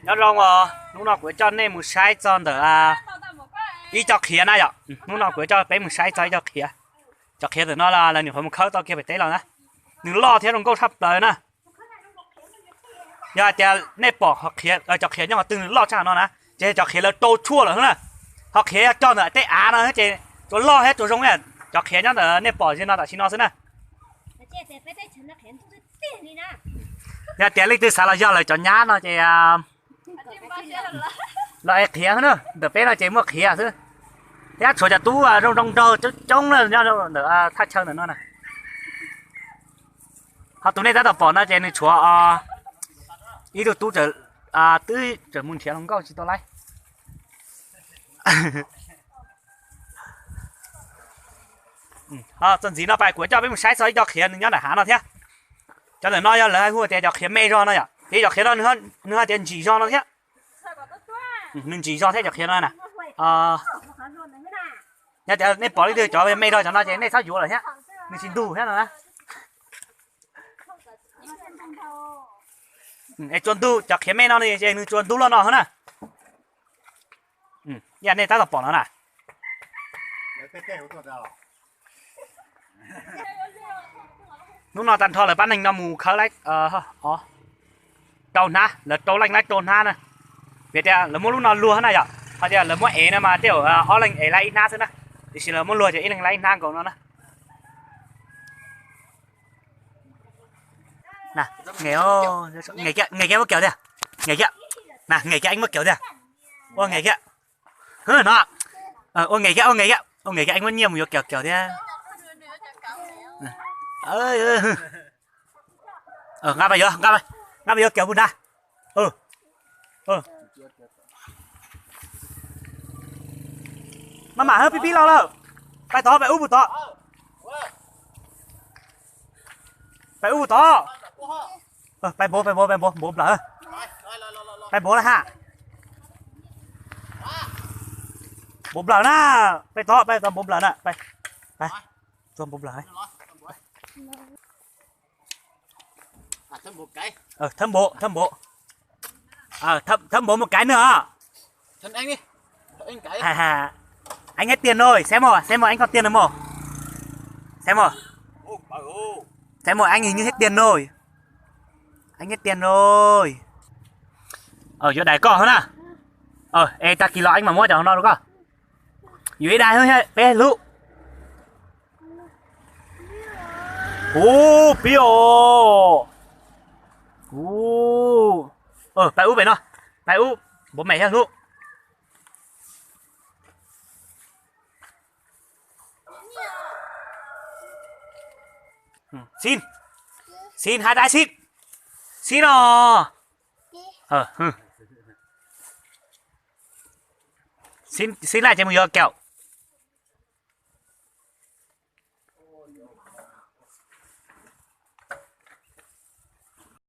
Nyob zoo os, hnub no kuv coj nej mus saib txog ntawm ib co qhiav na yom. Hnub no kuv coj peb mus saib txog ib co qhiav. Cov qhiav ntawm no lawv nyuam qhuav mus khawb tau kiag pem teb los na. Nws loj thiab zoo nkauj tshaj plaws na. Yog hais tias nej pom cov qhiav nyob qhov twg nws loj tshaj no na, ces cov qhiav lawv rau tshuaj lawm na. Ho qhiav yog cog ntawm tej av no ces tsuas loj thiab tsuas zoo. Cov qhiav nyob ntawm nej pom ze no tam sim no xwb na. Yog tias leej twg xav los yog lawv cov nyab no ces los ev qhiav xwb na, ntawm peb no ces muaj qhiav xwb. Thiab tshuav cov tub zoo zoo nraug coob coob na nyob ntawm thaj chaw ntawm no na. Ho tus nej tab tom pom no ces nws tshuav ib tug tub twb tseem mus nrhiav hluas nkauj tsis tau laib. Txuas ntxiv no pas kuv coj peb mus saib txog ib co qhiav nws nyob nram hav no thiab. Cov ntawm no yog lawv hu tias cov qhiav me zog no yom, ces cov qhiav no nws hais tias ntsim zog no thiab. Nws ntsim zog thiab cov qhiav no na. Yog tias nej pom leej twg cov me zog cov no ces nej txhob yuav lawm thiab, nws tsis ntug thiab no na. Es tsuas ntug, cov qhiav me no ces nws tsuas ntug loj no xwb na. Yam nej tab tom pom no na. Hnub no tag nrho lawv pab neeg no mus khawb laib rau hnab, lawv rau leej laib rau hnab na. Vim tias lawv muab lub no luag na yom, ho tias lawv muab ev no mas tej zaum ob leeg ev laib ib hnab xwb na. Tiam sis lawv muab luag ces ib leeg laib ib hnab nkaus no na. Nge kiag, nge kiag muab kiaus tiag. Nge kiag, nge kiag, muab kiaus tiag. Ua nge kiag. No, ua nge kiag, ua nge kiag, ua nge kiag, muab nyiaj mus yuav kiaus kiaus thiab. Nqa pas yuav, nqa pas yuav kiaus puag nrad. Maj mam pib pib los lawm. Pais tod, pais ub puag tod. Pais ub puag tod. Pais npaum, pais npaum, pais npaum, npaum nplawm. Pais npaum na ha. Npaum nplawm na. Pais tod, pais tod npaum nplawm na. Pais, pais, txog npaum nplawm. Thawb npaum, thawb npaum. Thawb npaum mus kaiv nws os. Anh hết tiền rồi, xem rồi, xem rồi anh còn tiền rồi mồ. Xem rồi. Xem rồi, anh hình như hết tiền rồi. Anh hết tiền rồi. Yuav đài koj hov na. Es tag kis los anh mam muab cov no rau koj. Yuav ib daig peb lub. Ub, pib os. Ub. Pais ub pem no. Pais ub. Npaum mem thiab lub. Xin. Xin, hai đài xin. Xin os. Xin laj ces mus yuav kiaus.